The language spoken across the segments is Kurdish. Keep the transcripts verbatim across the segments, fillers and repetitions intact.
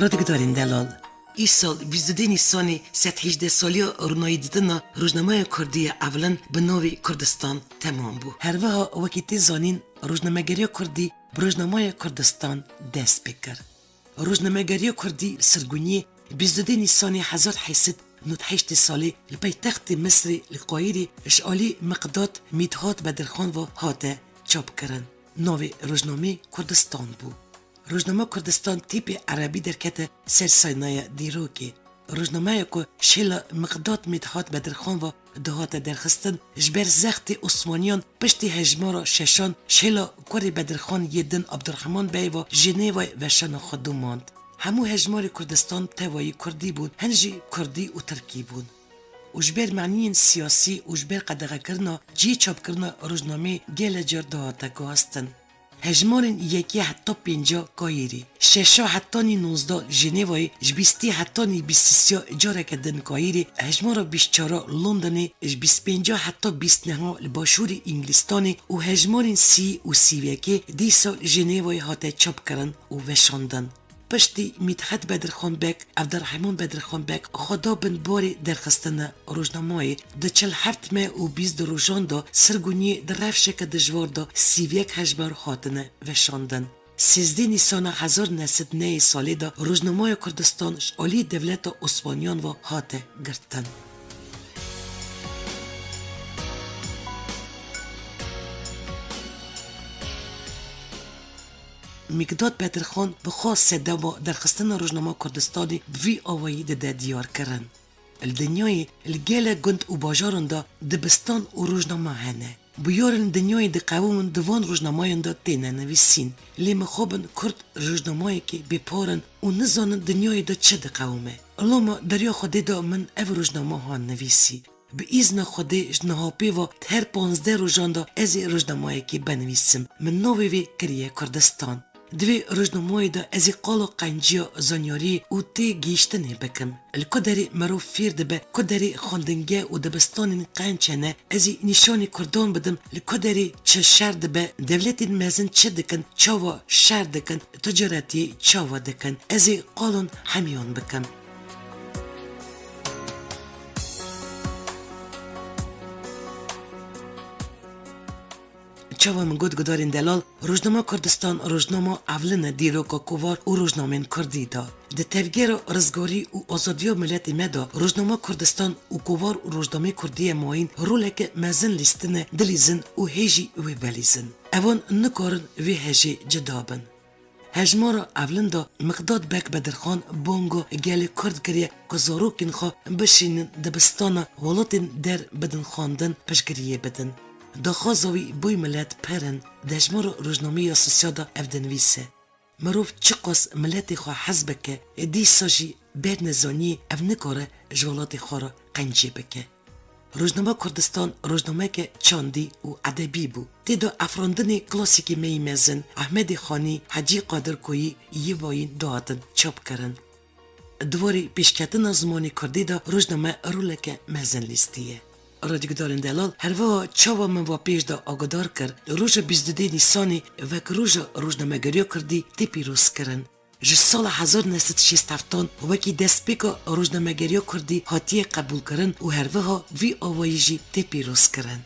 Radyogudarên delal, îsal bîst û duyê Nîsanê sed hejdeh saliya rûnayîdidina rojnameya kurdî ya evlin bi navê Kurdistan temam bû. Her wiha wekî tê zanîn, rojnamegeriya kurdî bi rojnameya Kurdistan dest pê kir. Rojnamegeriya kurdî Sirgûniyê bîst û duyê Nîsanê hezar heyt sed nod heştê salê li paytextê Misrê li Qayîrê ji alî Miqdad Mîdhat Bedirxan ve hate çapkirin. Navê rojnamê Kurdistan bû. Rojnama Kurdistan tîpê erebî derkete ser saynaya dîrokê. Rojnameya ku şêla Miqdad Mîdhat Bedirxan ve dihate derxistin, ji ber zextê Osmaniyan piştî hejmara şeşan şêla kurê Bedirxan yê din Abdurrahman Bey ve Jenêvayê veşana xwe domand. Hemû hejmarê Kurdistan tevayî kurdî bûn, hin jî kurdî û tirkî bûn. Û ji ber maniyên siyasî û ji ber qedexekirina cihê çapkirina rojnameyê gelek car dihate guhastin. Hejmarên yekê heta pênca Kayîrî, şeşa hetanî nozdeh Jenêvayê, ji bîstê hetanî bîst û sê careke din Kayîrê, hejmara bîst û çar Londonê, ji bîst pênca heta bîst neh li başûrê Îngilîstanê û hejmarên sî û sî û yekê dîsa Jenêvayê hate çapkirin û veşandin. Piştî Mîdhet Bedirxan Beg, Evderheman Bedirxan Beg xwe da bin barê derxistina rojnamayê, di çil heft meh û bîst rojan de Sirgûniyê di rewşeke dijwar de sî û yek hejmar hatine veşandin. Sêzdeh Nîsana hezar neh sed nehê salê de rojnameya Kurdistan ji alî dewleta Osmaniyan ve hate girtin. Mîkdad Bedirxan bi xwe sedema derxistina rojnama Kurdistanê bi vî awayî dide diyarkirin. Li dinyayê li gelek gund û bajaran de dibistan û rojnama hene. Bûyerên dinyayê diqewimin di van rojnamayan de têne nivîsîn. Lê mixabin Kurd rojnamayekê bêpar in û nizanin dinyayê de çi diqewime. Loma deriya Xwedê de min ev rojnama han nivîsî. Bi îzna Xwedê ji niha pê ve her panzdeh rojan de ez ê rojnamayekê benivîsim. Min navê vê kiriye Kurdistan. Di vê rojnamayê de ez ê qala qenciya zanyariyê û têgihîştinê bikim. Li ku derê mirov fêr dibe, ku derê xwendingeh û dibistanên qenc hene, ez ê nîşanî Kurdan bidim, li ku derê çi şer dibe, dewletên mezin çi dikin, çawa şer dikin, ticaretiyê çawa dikin. Ez ê qalan hemiyan bikim. Çawa min got gudarên delal, Rojnama Kurdistan rojnama evlin e dîroka kovar û rojnamên kurdî de. Di tevgera rizgarî û azadiya miletê me de Rojnama Kurdistan û kovar û rojnamê kurdî ye mayîn roleke mezin lîstine dilîzin û hê jî wê belîzin. Evan nikarin vê hejê cida bin. Hejmara evlin de Miqdad Beg Bedirxan banga gelê Kurd kiriye ku zarokên xwe bişînin dibistana welatên der bidin xwendin, piştgiriyê bidin. Daxwaza wî boy milet pir in, di hejmara rojnameya Sosya de ev dinivîse: Mirov çiqas miletê xwe hez bike, dîsa jî ber nezaniyê ev nikare ji welatê xwe re qencî bike. Rojnama Kurdistan rojnameke çandî û edebî bû. Tê de afirandinê klasîkê me yî mezin Ehmedê Xanî, Hecî Qadir Koyî yî bayîn dihatin çapkirin. Di warê pêşketina zimanê kurdî de rojname roleke mezin lîstiye. Radyogudarên delal, her wiha çawa min va pêş de agodar kir, roja bîst û duyê Nîsanê wek roja rojnamegeriya kurdî tê pîrozkirin. Ji sala hezar neh sed şêst heftan wekî destpêka rojnamegeriya kurdî hatiye qebûlkirin û her wiha vî awayî jî tê pîrozkirin.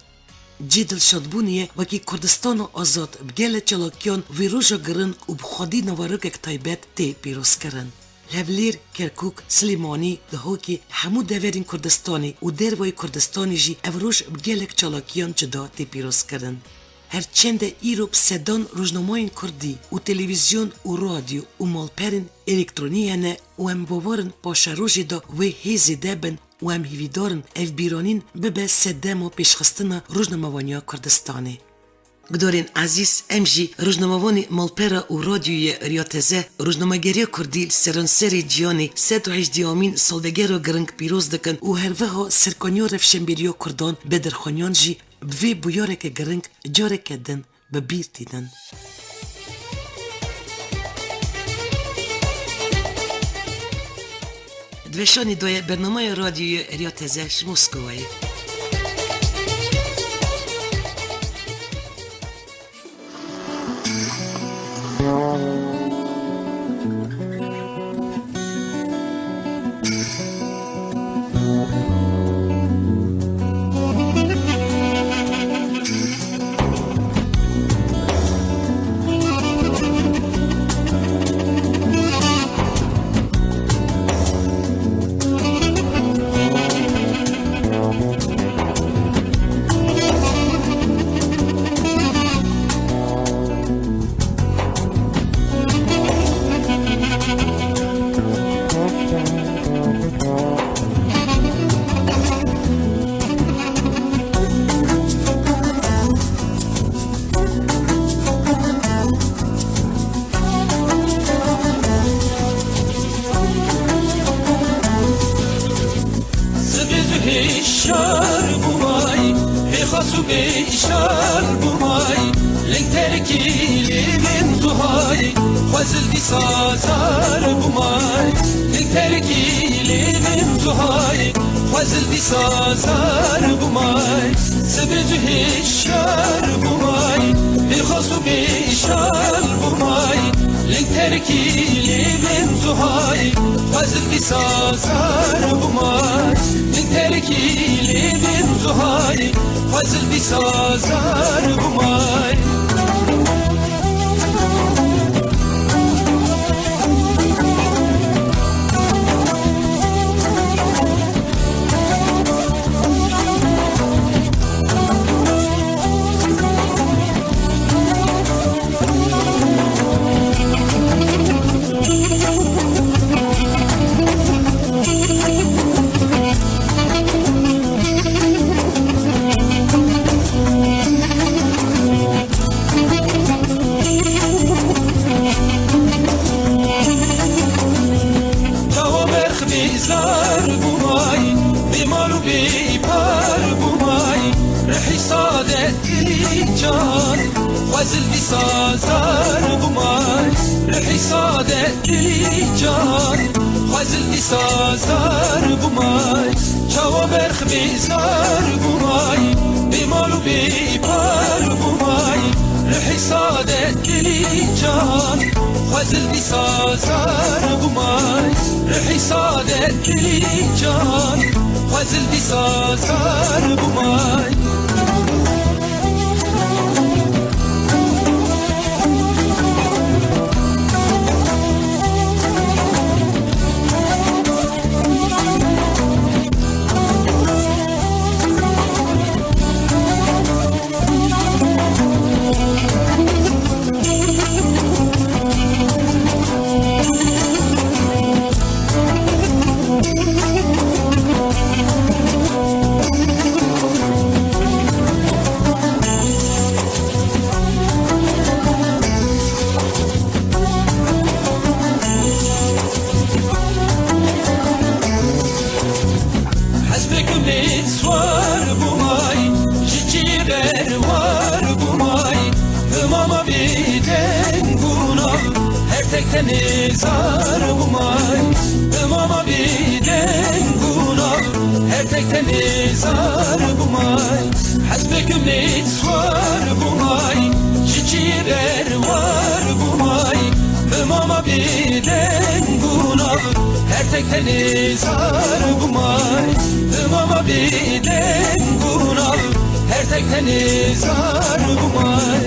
Cê dilşadbûnê ye wekî Kurdistana Azad bi gelek çalakiyan vê roja giring û bi xwedî naverokek taybet tê pîrozkirin. Li Hevlêr, Kerkûk, Silêmanî, Dihokê, hemû deverên Kurdistanê û dervayî Kurdistanê jî ev roj bi gelek çalakiyan cuda tê pîrozkirin. Her çende îro bi sedan rojnamayên kurdî û televîzyon û radyo û malperên elektronî hene û em bawer in paşerojê de wê hê zêde bin û em hêvîdar in ev bîranîn bibe sedema pêşxistina rojnamevaniya Kurdistanê. Gudarên ezîz, em jî rojnamevanê malpera û radyoyê Riya Teze, rojnamegeriya kurdî li seranserê cîhanê sed û hejdêhamîn salvegera giring pîroz dikin û her wiha serkaniya rewşenbîriya kurdan Bedirxaniyan jî bi vê bûyereke giring careke din bi bîr tînin. Di weşanê de ye bernameya radyoyê Riya Teze ji Moskowayê. Bê îşal bûmay, ling terkî lê bin zuhay, xwezil dîsa zar bûmay, ling terkî lê bin zuhay, xwezil dîsa zar bûmay, sibê zuhê şar bûmay, bê xwest û bê îşal bûmay, ling terkî lê bin zuhay, xwezil dîsa zar bûmay, ling terkî lê bin zuhay, xwezil dîsa zar bûmay. Çawa berx bêzar bûmay, bê mal û bê îpar bûmay, rihî sade dilî can, xwezil dîsa zar bûmay, rihî sade dilî can, xwezil dîsa zar bûmay, çawa berx bêzar bûmay, bê mal û bê îpar bûmay, rihî sade dilî can, xwezil dîsa zar bûmay, rihî sade dilî can, xwezil dîsa zar bûmay. Hespê ku nêswar bûmay, ji cî berwar bûmay, bi mama bêdeng bûna, her tek tenê zar bûmay, bi mama bêdeng bûna, her tek tenê zar bûmay. Hespê ku nêswar bûmay, ji cî berwar bûmay, bi mama bêdeng bûna, her tek tenê zar bûmay, bi mama bêdeng bûna, her tek tenê zar bûmay.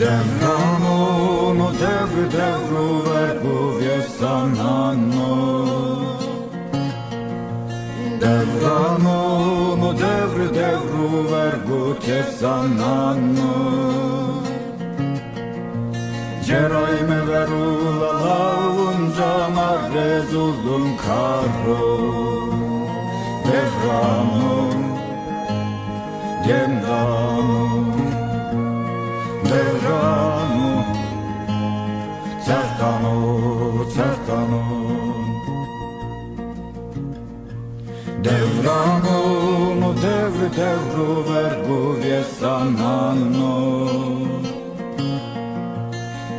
Devranon û devr, devr û verg û vêsanan o. Devranon û devr, devr û verg û kesanan o. Ceray me ver û lala, unca ma rezûl dûn karo. Devranon, Gemdano, Devrano, Çertano, Çertano. Devrano, no devr, devro, vergo, viesanano.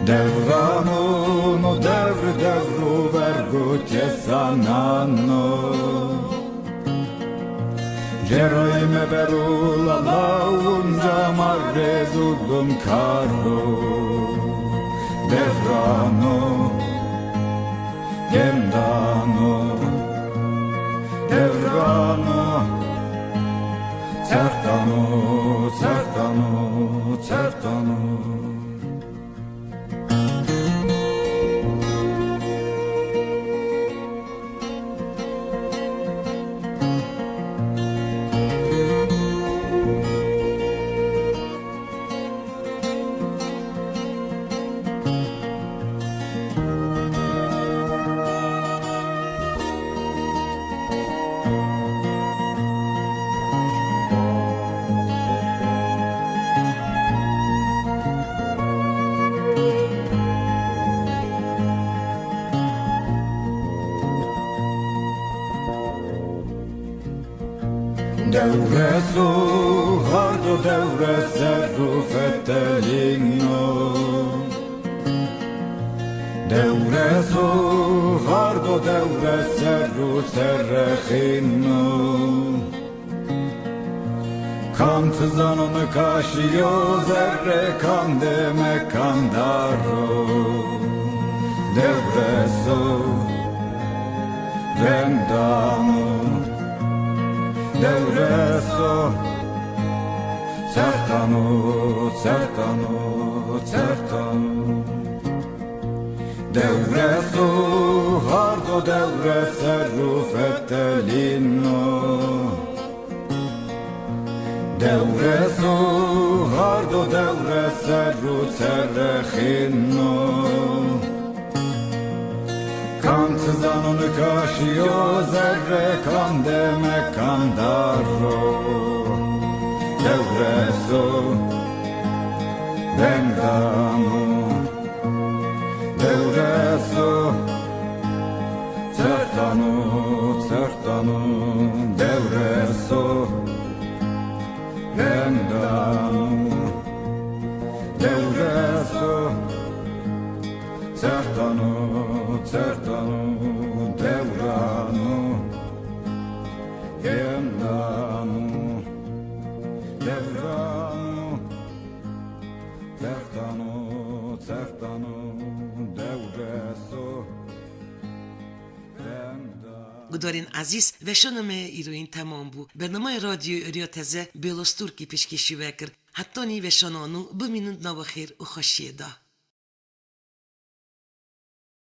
Devrano, no devr, devro, vergo, tiesanano. Gerayê me berû lala, winca ma rê zulum karo. Devrano, gemdano, devrano, çerxdano, çerxdano, çerxdano. Dewreso, hardo dewres, serro fetelîno. Dewreso, hardo dewres, serro serrexîno. Kam tizano nikaşiyo zerre, kam deme kam daro. Dewreso, vengdano, dewreso, çerxdano, çerxdano, çerxdano. Dewreso, hardo dewres, serro fetelîno. Dewreso, hardo dewres, serro serrexîno. Kam tizano nikaşiyo zerre, kam deme kam daro. Dewreso, vengdano, dewreso, çerxdano, çerxdano, dewreso, vengdano, dewreso, çerxdano, çerxdano, devrano, gemdano, devrano, çerxdano, çerxdano, dewreso, vengdano. Gudarên ezîz, veşana me îroyîn temam bû. Bernameya Radyoyê Ewriya Teze Bêlostûrkî pêşkêşî we kir. Hetanî veşana nû bimînin di nava xêr û xweşiyê de.